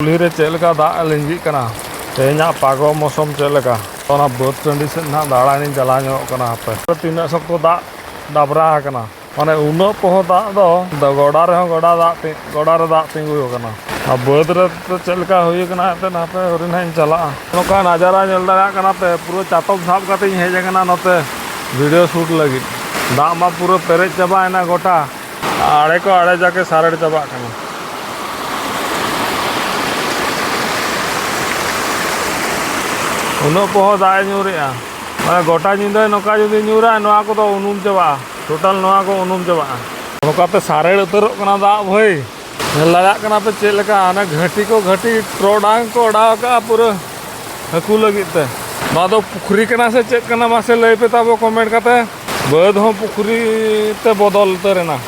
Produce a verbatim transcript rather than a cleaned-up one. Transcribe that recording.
ᱠᱩᱞᱦᱤ ᱨᱮ ᱪᱮᱫ ᱞᱮᱠᱟ ᱫᱟᱜ ᱞᱤᱸᱡᱤᱜ ᱠᱟᱱᱟ, ᱛᱮᱦᱮᱧᱟᱜ ᱯᱟᱜᱚ ᱢᱳᱥᱚᱢ ᱪᱮᱫ ᱞᱮᱠᱟ᱾ ᱚᱱᱟ ᱵᱟᱹᱫᱽ ᱴᱟᱺᱰᱤ ᱥᱮᱫ ᱱᱟᱦᱟᱜ ᱫᱟᱬᱟᱱᱤᱧ ᱪᱟᱞᱟᱣ ᱧᱚᱜ ᱠᱟᱱᱟ᱾ ᱦᱟᱯᱮ ᱛᱤᱱᱟᱹᱜ ᱥᱚᱠᱛᱚ ᱫᱟᱜ ᱰᱟᱵᱽᱨᱟ ᱟᱠᱟᱱᱟ, ᱢᱟᱱᱮ ᱩᱱᱟᱹᱜ ᱯᱚᱦᱚ ᱫᱟᱜ ᱫᱚ ᱜᱚᱰᱟ ᱨᱮᱦᱚᱸ ᱜᱚᱰᱟ ᱫᱟᱜ ᱛᱤ-, ᱜᱚᱰᱟ ᱨᱮ ᱫᱟᱜ ᱛᱤᱸᱜᱩ ᱟᱠᱟᱱᱟ᱾ ᱟᱨ ᱵᱟᱹᱫᱽ ᱨᱮ ᱪᱮᱫ ᱞᱮᱠᱟ ᱦᱩᱭ ᱟᱠᱟᱱᱟ ᱮᱱᱛᱮᱫ ᱦᱟᱯᱮ ᱟᱹᱣᱨᱤ ᱱᱟᱦᱟᱜ ᱤᱧ ᱪᱟᱞᱟᱜᱼᱟ᱾ ᱱᱚᱝᱠᱟ ᱱᱟᱡᱟᱨᱟ ᱧᱮᱞ ᱫᱟᱲᱮᱭᱟᱜ ᱠᱟᱱᱟ ᱯᱮ, ᱯᱩᱨᱟᱹ ᱪᱟᱛᱚᱢ ᱥᱟᱵ ᱠᱟᱛᱮ ᱤᱧ ᱦᱮᱡ ᱟᱠᱟᱱᱟ ᱱᱚᱛᱮ ᱵᱷᱤᱰᱤᱭᱳ ᱥᱩᱴ ᱞᱟᱹᱜᱤᱫ᱾ ᱫᱟᱜ ᱢᱟ ᱯᱩᱨᱟᱹ ᱯᱮᱨᱮᱡ ᱪᱟᱵᱟᱭᱮᱱᱟ ᱜᱚᱴᱟ, ᱟᱲᱮ ᱠᱚ ᱟᱲᱮ ᱡᱟᱠᱮ ᱥᱟᱨᱮᱲ ᱪᱟᱵᱟᱜ ᱠᱟᱱᱟ᱾ ᱩᱱᱟᱹᱜ ᱯᱚᱦᱚ ᱫᱟᱜ ᱮ ᱧᱩᱨᱮᱜᱼᱟ, ᱢᱟᱱᱮ ᱜᱚᱴᱟ ᱧᱤᱫᱟᱹ ᱱᱚᱝᱠᱟ ᱡᱩᱫᱤ ᱧᱩᱨᱟ, ᱱᱚᱣᱟ ᱠᱚᱫᱚ ᱩᱱᱩᱢ ᱪᱟᱵᱟᱜᱼᱟ, ᱴᱳᱴᱟᱞ ᱱᱚᱣᱟ ᱠᱚ ᱩᱱᱩᱢ ᱪᱟᱵᱟᱜᱼᱟ᱾ ᱱᱚᱝᱠᱟᱛᱮ ᱥᱟᱨᱮᱲ ᱩᱛᱟᱹᱨᱚᱜ ᱠᱟᱱᱟ ᱫᱟᱜ ᱵᱷᱟᱹᱭ᱾ ᱧᱮᱞ ᱫᱟᱲᱮᱭᱟᱜ ᱠᱟᱱᱟ ᱯᱮ ᱪᱮᱫ ᱞᱮᱠᱟ ᱚᱱᱟ ᱜᱷᱟᱹᱴᱤ ᱠᱚ, ᱜᱷᱟᱹᱴᱤ ᱴᱚᱨᱚᱰᱟᱝ ᱠᱚ ᱚᱰᱟᱣ ᱟᱠᱟᱫᱼᱟ ᱯᱩᱨᱟᱹ ᱦᱟᱹᱠᱩ ᱞᱟᱹᱜᱤᱫ ᱛᱮ᱾ ᱱᱚᱣᱟ ᱫᱚ ᱯᱩᱠᱷᱨᱤ ᱠᱟᱱᱟ ᱥᱮ ᱪᱮᱫ ᱠᱟᱱᱟ, ᱢᱟᱥᱮ ᱞᱟᱹᱭ ᱯᱮ ᱛᱟᱵᱚ ᱠᱚᱢᱮᱱᱴ ᱠᱟᱛᱮ᱾ ᱵᱟᱹᱫᱽ ᱦᱚᱸ ᱯᱩᱠᱷᱨᱤ ᱛᱮ ᱵᱚᱫᱚᱞ ᱩᱛᱟᱹᱨ ᱮᱱᱟ᱾